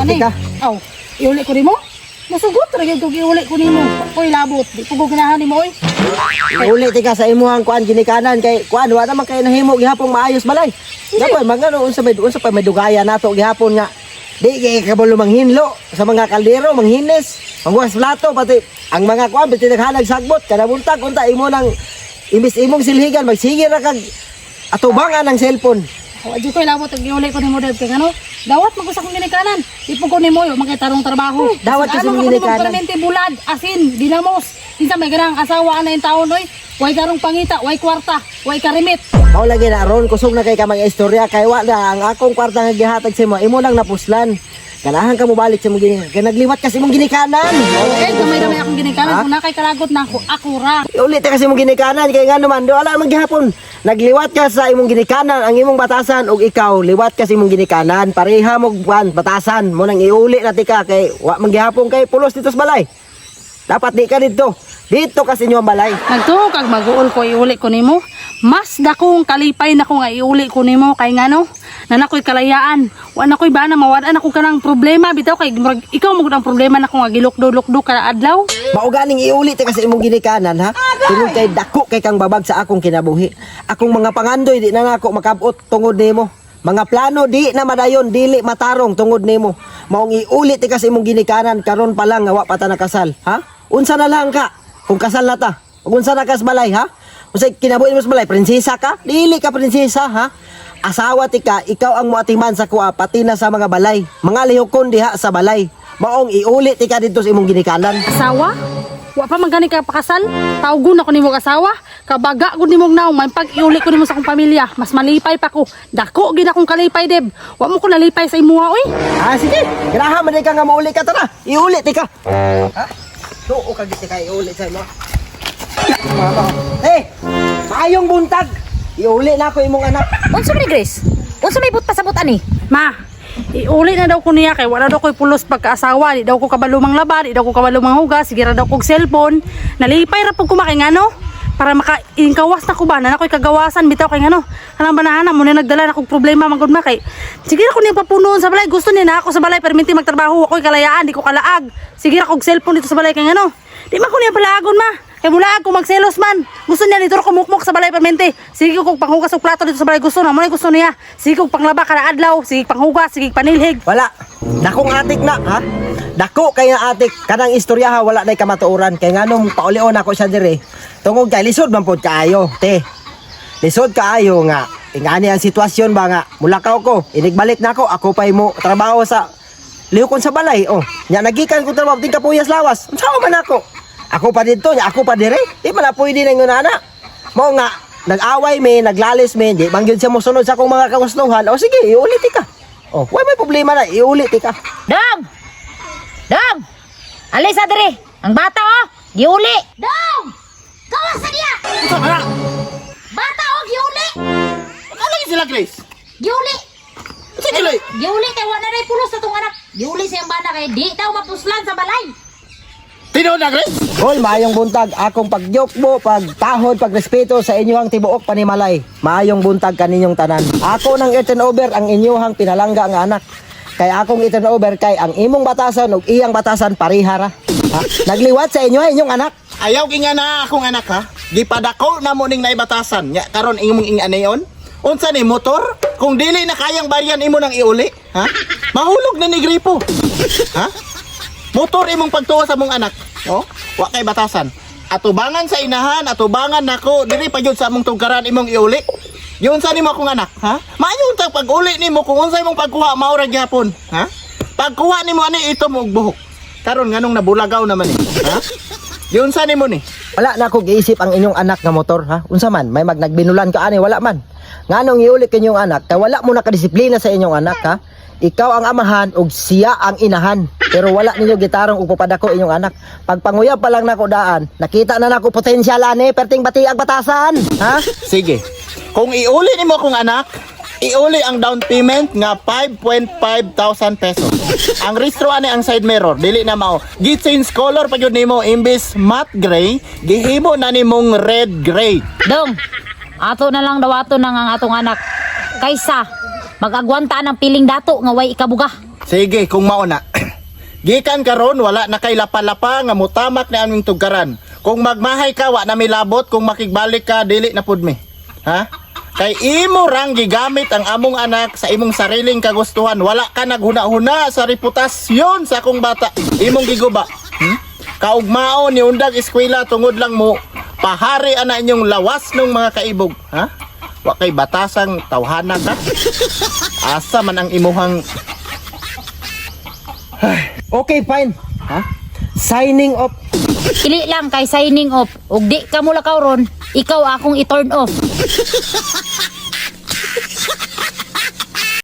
Iuli ani. ka. Aw, iuli ko nimo? Masugot ra gyud kog iuli ko nimo. Koy labot, di ko ganahan nimo oy. Iuli tika sa imuhang kuan ginikanan kay kuan wa naman kay nahimo gihapon maayos balay. Dapat mangano unsa pa may dugaya nato gihapon nga di kay kabalo manghinlo sa mga kaldero, manghinis, manghugas plato, pati ang mga kuan pati naghalag sagbot kada buntag unta imo nang imbis imong silhigan magsige ra kag atubangan ang cellphone. Wa jud koy labot og iuli ko nimo, Deb, kay ngano? Dawat man ko sa akong ginikanan. Di po ko nimo yo makitarong trabaho. Dawat ka sa Ano imong man ko nimo ginikanan. permente bulad, asin, dinamos. Kinsa may ganang asawa ana in taon oy? Way karong pangita, way kwarta, way karimit. Mao lagi na ron kusog na kay ka mga istorya kay wa na ang akong kwarta nga gihatag sa imo, imo nang napuslan. Ganahan ka mobalik sa imong ginikanan. Kay nagliwat ka sa imong ginikanan. Eh, gamay-gamay akong ginikanan. Ha? Kung nakay kalagot na ako, ako ra. Ulit ka sa imong ginikanan kay nga naman do ala man gihapon. Nagliwat ka sa imong ginikanan ang imong batasan ug ikaw liwat ka sa imong ginikanan, pareha mo kuan batasan mo nang iuli na tika kay wa man gihapon kay pulos dito sa balay. Dapat di ka dito. Dito ka sa inyong balay. Nagtuo kag maguol ko iuli ko nimo. Mas dakong kalipay na ko nga iuli ko nimo kay ngano? Nanakoy kalayaan. Wa na koy bana mawad-an ako kanang problema bitaw kay murag ikaw mo gud ang problema nako nga gilukdo-lukdo kada adlaw. Mao ganing iuli ta ka sa imong ginikanan, ha. Tungod kay dako kay kang babag sa akong kinabuhi. Akong mga pangandoy di na nako makabot tungod nimo. Mga plano di na madayon, dili matarong tungod nimo. Maong iuli ti ka sa imong ginikanan karon pa lang nga wa pa ta nakasal, ha? Unsa na lang ka kung kasal na ta? Ug unsa na ka sa balay, ha? Unsay kinabuhi mo sa balay? Prinsesa ka? Dili ka prinsesa, ha? Asawa ti ka, ikaw ang moatiman sa kuha pati na sa mga balay. Mga lihokon diha sa balay. Maong iuli ti ka didto sa imong ginikanan. Asawa? Wa pa man gani ka pakasal? Tawgon ako nimo og asawa? Kabaga gud nimo og naong man pag iuli ko nimo sa akong pamilya. Mas malipay pa ko. Dako gid akong kalipay, Deb. Wa mo ko nalipay sa imuha oy. Ah, sige. Ganahan man ka nga mauli ka, tara. Iuli ti ka. Ha? Tuo ka gid ka iuli sa imo. Eh, maayong buntag. Iuli na ako imong anak. Unsa man ni Grace? Unsa may but pasabot ani? Ma, iuli na daw ko niya kay wala daw ko'y pulos pagkaasawa, di daw ko kabalo manglaba, di daw ko kabalo manghugas, sige ra daw kog cellphone. Nalipay ra pud ko ma kay ngano? Para maka inkawas na ko ba na ako'y kagawasan bitaw kay ngano? Kanang banahana mo na nagdala na kog problema man gud ma kay sige ra ko niya papunoon sa balay, gusto niya na ako sa balay perminti magtrabaho, ako'y kalayaan, di ko kalaag. Sige ra kog cellphone dito sa balay kay ngano? Di man ko niya palaagon, ma. Kay mula ako magselos man. Gusto niya dito ko mukmok sa balay permente. Sige ko panghugas og plato dito sa balay, gusto na mo na gusto niya. Sige ko panglaba kada adlaw, sige panghugas, sige panilhig. Wala. Dakong atik na, ha? Dako kay nga atik. Kanang istorya ha, wala nay kamatuoran. Kay nganong paulion ako siya dire. Tungod kay lisod man pod kaayo, te. Lisod kaayo nga. Ingani ang sitwasyon ba nga mulakaw ko, inigbalik na ako, ako pa'y mo trabaho sa lihokon sa balay. Oh, nya nagikan ko trabaho ting kapuyas lawas. Unsa man ako? Ako pa didto, nya ako pa dire. Di man na pwede na ingon ana. Mao nga nag-away me, naglalis me, di man gyud siya mosunod sa akong mga kagustuhan. O sige, iulit ka. Oh, why may problema na, iulit ka. Dong! Dong! Alis sa diri. Ang bata oh, giuli. Dong! Gawas sa diya. Unsa ka na? Bata oh, giuli. Ano lagi sila, Grace? Giuli. Unsa gilay? Giuli kay wa na ray pulos sa tong anak. Giuli siyang bana kay di daw mapuslan sa balay. Tinuod na, Grace? Hoy, maayong buntag akong pagyokbo, pagtahod, pagrespeto sa inyong tibuok panimalay. Maayong buntag kaninyong tanan. Ako nang i-turn over ang inyong pinalangga nga anak. Kay akong i-turn over kay ang imong batasan ug iyang batasan parihara. Ha? Nagliwat sa inyo ay inyong anak. Ayaw kinga na akong anak ha. Gipadako na mo ning naibatasan. Nya karon imong inganayon. Unsa ni motor? Kung dili na kayang baryan imo nang iuli, ha? Mahulog na ni gripo. Ha? Motor imong pagtuo sa mong anak. Oh, wa kay batasan. Atubangan sa inahan, atubangan nako diri pa gyud sa among tugkaran imong iuli. Yun sa nimo akong anak, ha? Maayo untang pag-uli nimo kung unsa imong pagkuha mao ra gyapon, ha? Pagkuha nimo ani ito mo og buhok. Karon nganong nabulagaw naman ni, ha? Yun sa nimo ni. Wala na ko giisip ang inyong anak nga motor, ha? Unsa man, may magnagbinolan ka ani, wala man. Nganong iuli inyong anak, kay wala mo nakadisiplina sa inyong anak, ha? Ikaw ang amahan ug siya ang inahan. Pero wala ninyo gitarong ug papadako inyong anak. Pagpanguyab pa lang nako daan, nakita na nako potensyal ani, perting bati ang batasan, ha? Sige. Kung iuli nimo akong anak, iuli ang down payment nga 5.5 thousand pesos. Ang restro ani ang side mirror, dili na mao. Gi-change color pa gyud nimo imbis matte gray, gihimo na nimong red gray. Dong, ato na lang dawato nang ang atong anak. Kaysa mag-agwanta ng piling dato nga way ikabuga. Sige, kung mao na. Gikan karon wala na kay lapa-lapa nga mutamak na aming tugkaran. Kung magmahay ka, wa na mi labot. Kung makigbalik ka, dili na pud mi. Ha? Kay imo rang gigamit ang among anak sa imong sariling kagustuhan. Wala ka naghuna-huna sa reputasyon sa akong bata. Imong giguba. Kaugmao ni undag eskwela tungod lang mo pahari ana inyong lawas ng mga kaibog, ha? Wa kay batasang tawhana ka. Asa man ang imuhang Okay, fine. Ha? Signing off. Dili lang kay signing off. Ug di ka mo lakaw ron, ikaw akong i-turn off.